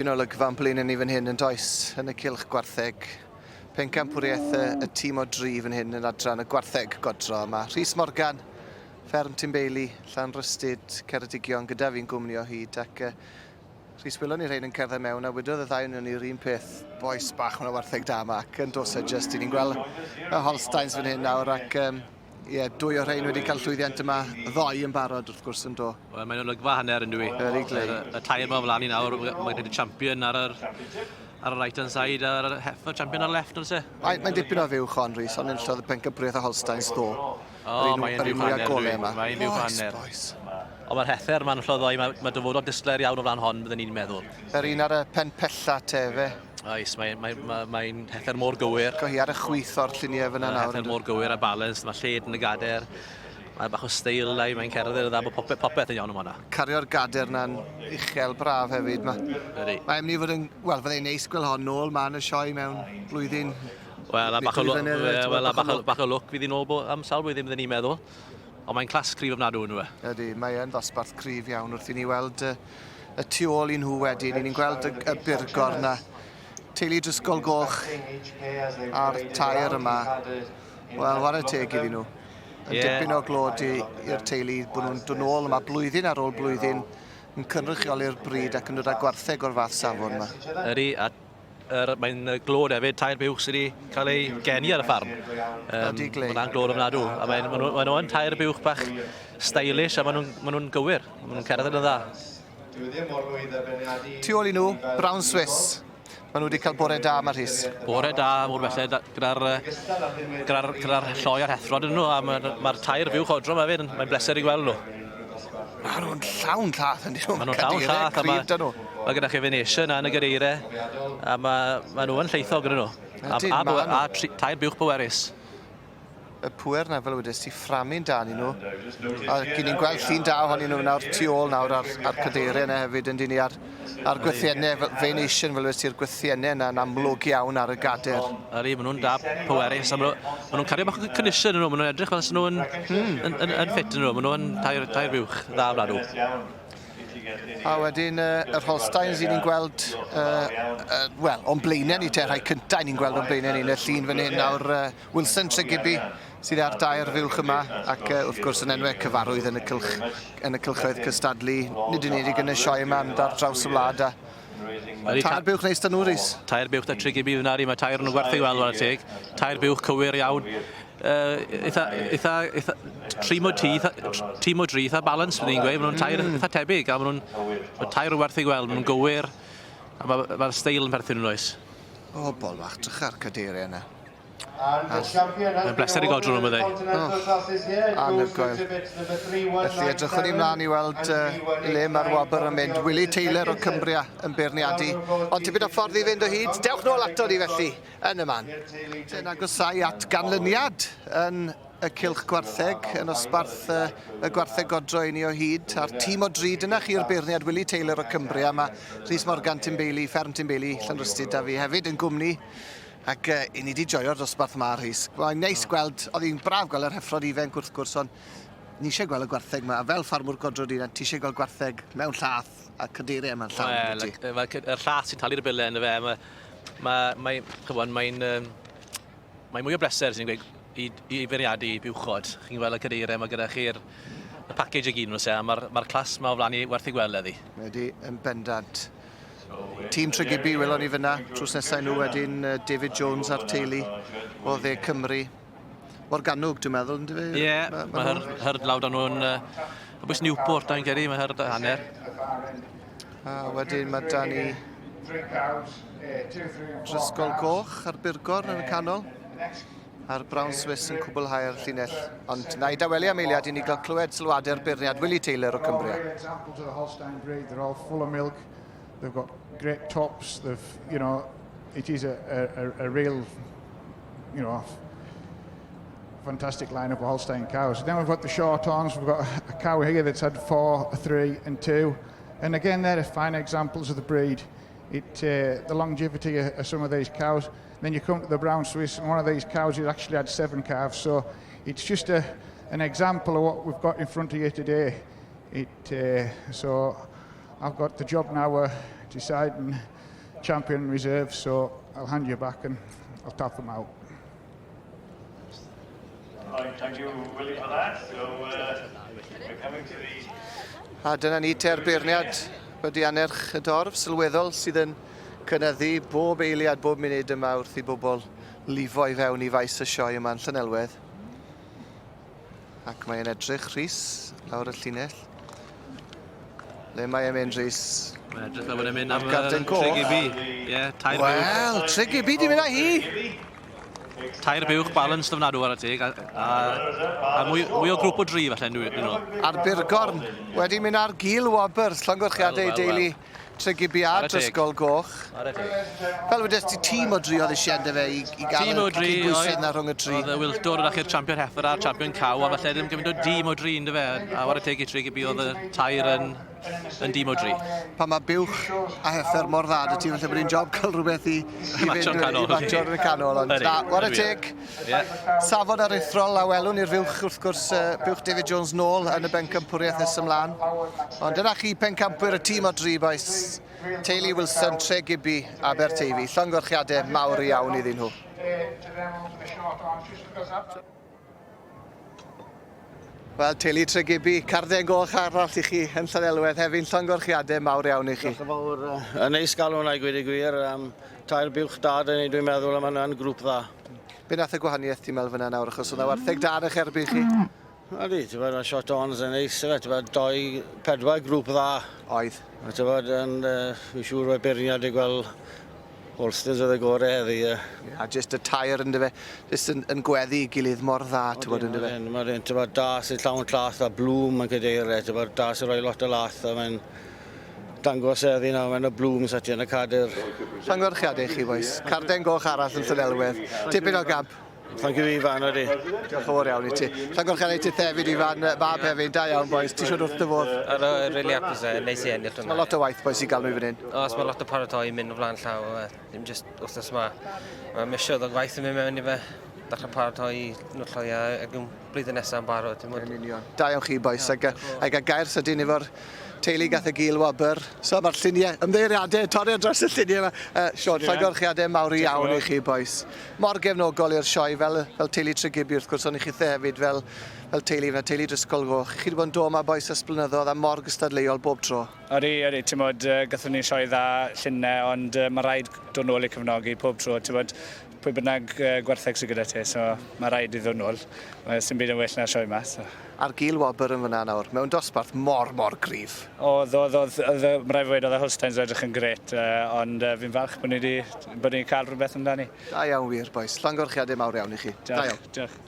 Un olygfa o'n blaenau ni fan hyn yn does, yn y cylch gwartheg. Pencampwriaeth y, y tîm o dri fan hyn yn adran y gwartheg godro. Mae Rhys Morgan, fferm Timbeili, Llanrhystud, Ceredigion gyda fi'n gwmni o hyd ac uh, Rhys welon ni rhain yn cerdded mewn a wedodd y ddau o'n ni'r un peth bois bach mae'n wartheg da yma ac yn dos e just i ni'n gweld y Holsteins fan hyn nawr ac um, Ie, yeah, dwy o'r rhain wedi cael llwyddiant yma ddoe yn barod wrth gwrs yn do. Wel, mae'n olygfa hanner yn dwi. Very glei. Y, y tair yma o flaen i nawr, mae'n gwneud y champion ar yr, ar y right hand side a'r heifer champion ar y left, ond se? Mae'n mae dipyn o fuwch hon, Rhys, ond enillodd y pencampwriaeth y Holsteins ddo. O, mae'n yr un mwyaf gole yma. Mae'n fuwch hanner. Boys. Ond mae'r heffer ma'n hollol ddoe, mae, mae dyfodol disglair iawn o flaen hon, byddwn ni'n meddwl. Yr un ar y pen pella te, fe. Oes, mae'n mae, mae, mae heffer mor gywir. Go hi ar y chwith o'r lluniau fyna nawr. Heffer mor gywir a balance, mae lled yn y gader. Mae bach o steil lai, mae'n cerdded yn dda, mae popeth, popeth yn iawn am hwnna. Cario'r gader na'n uchel braf hefyd. Mae, mae'n mynd i fod yn, wel, fyddai'n neis gweld hon nôl ma yn y sioe mewn blwyddyn. Wel, a bach o, well, a bach o, bach o lwc fydd hi'n ôl am sawl blwyddyn byddwn ni'n meddwl. Ond mae'n clas cryf ofnadw yn e. Ydy, mae yn ddosbarth cryf iawn wrth i ni weld y, y tu ôl i nhw wedyn. I ni'n gweld y, y burgor na. Teulu Drysgol Goch a'r tair yma. Wel, whare teg iddyn nhw. Yn yeah. dipyn o glod i'r teulu bod nhw'n dod nôl yma blwyddyn ar ôl blwyddyn yn cynrychioli'r bryd ac yn dod â gwartheg o'r fath safon yma. Ydy, a er, mae'n glod hefyd, tair buwch sydd wedi cael ei geni ar y ffarm. Um, Mae hwnna'n glod ofnadw. A mae'n ma nhw, ma nhw yn tair buwch bach stylish a maen nhw'n ma nhw gywir. Maen nhw'n cerdded yn dda. Tu ôl i nhw, Brown Swiss. Maen nhw wedi cael bore da, mae Rhys. Bore da, mor belled, gyda'r gyda gyda lloi a'r heffrod yn nhw, a mae'r ma tair fuwch odro yma hefyd, mae'n bleser i gweld nhw. Maen nhw'n llawn llath yn nhw. Maen nhw'n llawn llath, a mae, mae gyda chi Venetia yna yn y gadeiriau, a mae, mae nhw yn lleithog yn nhw. A, a, a, a, a tair buwch bwerus y pŵer 'na fel wedes ti fframu'n da ni nhw. A gyn ni'n gweld llun da ohonyn nhw nawr tu ôl nawr ar, ar cadeiriau yna hefyd yn dyn ni ar, ar gwythiennau, fel Venation fel wedes ti'r gwythiennau yna yn amlwg iawn ar y gader. Ydy, maen nhw'n da pwerus a maen nhw'n ma nhw cario bach o condition yn nhw, maen nhw'n edrych fel sy'n nhw'n hmm. yn, yn, yn ffit yn nhw, maen nhw'n tair, tair fuwch dda ofnadw. A wedyn uh, yr Holsteins i ni'n gweld, uh, uh, wel, o'n blaenau ni te, rhai cyntaf ni'n gweld o'n blaenau ni yn y llun fan hyn nawr, uh, Wilson Tregibi sydd ar dair fuwch yma ac uh, wrth gwrs yn enwau cyfarwydd yn y, cylch, yn y cylchoedd cystadlu, nid yn unig yn y sioe yma ond ar draws y wlad a Tair buwch neis da nhw, Rhys. Tair buwch da Tregibi fyna, mae tair nhw'n gwerthu weld, wara teg. Tair buwch cywir iawn. Uh, eitha, eitha, eitha, trim o ti, tîm o dri, eitha balance, byddwn i'n gweud. Maen nhw'n tair mm. eitha tebyg, a maen nhw'n ma tair o werth i gweld, maen nhw'n gywir, a mae'r ma steil yn perthyn nhw'n oes. O, bol fach, drych ar cadeiriau yna. Mae'n bleser i godro nhw, byddai. Oh, anhygoel. Felly edrychwn ni mlaen i weld uh, le mae'r wobr yn mynd. Willie Taylor o Cumbria yn beirniadu. Ond tipyn o ffordd i fynd o hyd. Dewch nôl ato ni felly, yn y man. Yn agosau at ganlyniad yn y cylch gwartheg, yn osbarth y, y gwartheg godro i ni o hyd. A'r tîm o dri, dyna chi'r beirniad Willie Taylor o Cumbria. Mae Rhys Morgan, Tim Bailey, Fferm Tim Bailey, Llanrhystud a fi hefyd yn gwmni. Ac uh, i ni wedi joio'r dosbarth yma, Rhys. Mae'n neis oh. gweld, oedd hi'n braf gweld yr heffrod ifanc wrth gwrs, ond ni eisiau gweld y gwartheg yma. A fel ffarmwr godro di, ti eisiau gweld gwartheg mewn llath a cadeiriau yma'n llawn. Wel, y llath sy'n talu'r bilau yna fe, mae, mae, mae, chybod, mae'n mae mwy o bleser sy'n gweud i, i feirniadu i buwchod. Chi'n gweld y cadeiriau, mae gyda chi'r y package i gyd nhw se, a mae'r mae clas yma o flaen i werth i gweld heddi. Wedi, yn bendant. Tîm Tregibi welon ni fyna, drws nesau nhw wedyn David Jones a'r teulu o dde Cymru. Morgannwg, dwi'n meddwl, ynddo fe? Ie, yeah, mae ma her, herd lawr dan nhw'n... Uh, bwys Newport, dwi'n credu, mae herd hanner. A wedyn mae da ni Drysgol Goch ar Burgor yn y canol. A'r Brown Swiss yn cwblhau'r llinell. Ond na i dawelu am eiliad i ni gael clywed sylwadau'r beirniad Willie Taylor o Cumbria. They're all full of milk. They've got great tops. They've, you know, it is a, a, a real, you know, fantastic lineup of Holstein cows. Then we've got the Shorthorns. We've got a cow here that's had four, three, and two. And again, they're fine examples of the breed. It, uh, the longevity of, of some of these cows. Then you come to the Brown Swiss, and one of these cows has actually had seven calves. So it's just a, an example of what we've got in front of you today. It, uh, so I've got the job now of deciding champion reserve. So I'll hand you back and I'll tap them out. Right, thank you, Willie, for that. So we're coming to the A dyna ni te'r beirniad wedi anerch y dorf sylweddol sydd yn cynyddu bob eiliad, bob munud yma wrth i bobl lifo i fewn i faes y sioe yma yn Llanelwedd. Ac mae'n edrych, Rhys, lawr y llinell. Le mae e'n mynd, Rhys? Mae'n edrych fel bod e'n mynd am Garden Coch. Tregibi. Ie, tair buwch. Wel, Tregibi di mynd â hi! Tair buwch balanced ofnadw ar y teg. A mwy o grŵp o dri falle, nhw. A'r Burgorn wedi mynd ar gil wobr, llongyfarchiadau i Wel, wel, deulu Tregibi a Ar y teg. Drysgol Goch. Ar y teg. Fel wedes ti, tîm o dri oedd eisiau yndyfe i gael Tîm o y dri, cydbwysedd 'na rhwng y tri. Oedd y Wiltwr yn achu'r champion heffer a'r champion cow, a falle ddim gymaint o dîm o dri yndyfe. A war y teg i Tregibi oedd y tair yn dîm o dri. Pan mae buwch a heffer mor dda 'da ti, falle bod hi'n job cael rhywbeth i Matcho'r fynd canol. i matcho'r yn y canol. Ond Ydi, na, war y ydi wir. teg, Ie. safon aruthrol a welwn i'r fuwch wrth gwrs, buwch David Jones nôl yn y bencampwriaeth nes ymlaen. Ond dyna chi pencampwyr y tîm o dri, bois. Teulu Wilson, Tregibi, Aberteifi. Llongyfarchiadau mawr iawn iddyn nhw. Wel, teulu Tregibi, carden goch arall i chi yn Llanelwedd hefyd, llongyfarchiadau mawr iawn i chi. Diolch yn fawr. Yn neis gael hwnna i gweud y gwir. Tair buwch da dyn ni, dwi'n meddwl, a mae'n grŵp dda. Be nath y gwahaniaeth ti'n meddwl fyna nawr, achos oedd 'na wartheg da yn eich erbyn chi? Ydy, ti'n bod, mae short horns yn neis, ti'n bod, doi, pedwar grŵp dda. Oedd. A ti'n bod, yn, fi'n siŵr o'i beirniad i gweld Holsteins oedd y gorau heddi. A jyst y tair yn dyfe, jyst yn gweddu i gilydd mor dda, ti'n bod yn dyfe. Mae'n ti'n bod, da sy'n llawn llath a blwm yn cadeiriau, ti'n bod, da sy'n rhoi lot o lath a mae'n dangos heddi nawr, mae'n y blwm sy'n ti yn y cadeir. Llongyfarchiadau i chi, bois. Carden goch arall yn Llanelwedd. Tipyn o gamp. Thank you, Ifan, ydy. Diolch yn fawr iawn i ti. Llongyfarchiadau i ti hefyd, Ifan, mab hefyd. Da iawn, bois. Ti siwr wrth dy fodd. Ydw, really hapus, neis i ennill hwnna. Mae lot o waith, bois, i gael nhw i fan hyn. Oes, mae lot o paratoi i mynd o flaen llaw, ddim jyst wythnos yma. Mae misoedd o gwaith yn mynd mewn i fe, dechrau paratoi nhw a ac yn blwyddyn nesaf yn barod. Yn union. Da iawn chi, bois. Ac a gair sydyn efo'r teulu gath y gil wobr. So mae'r lluniau, ymddeiriadau, torri ar dros y lluniau yma. Sean, llongyfarchiadau mawr iawn i chi, bois. Mor gefnogol i'r sioe fel teulu Tregibi, wrth gwrs, ond i chithe hefyd fel teulu, fel teulu Drysgol Goch. Chi wedi bod yn dod yma, bois, ers blynyddoedd a mor gystadleuol bob tro. Odi, ti'n modd, gathon ni sioe dda llynedd, ond mae rhaid dod nôl i cefnogi pob tro, ti'n modd, pwy bynnag gwartheg sydd gyda ti, so mae rhaid i ddod nôl. Mae sy'n byd yn well na sioe yma. So. A'r gil wobr yn fyna nawr, mewn dosbarth mor, mor gryf. Oedd, oedd, oedd, oedd, mae rhaid fi weud, oedd y Holsteins edrych yn gret, ond fi'n falch bod ni wedi bod ni'n cael rhywbeth amdani. Da iawn wir, bois. Llongyfarchiadau mawr iawn i chi. Da iawn. Diolch, diolch.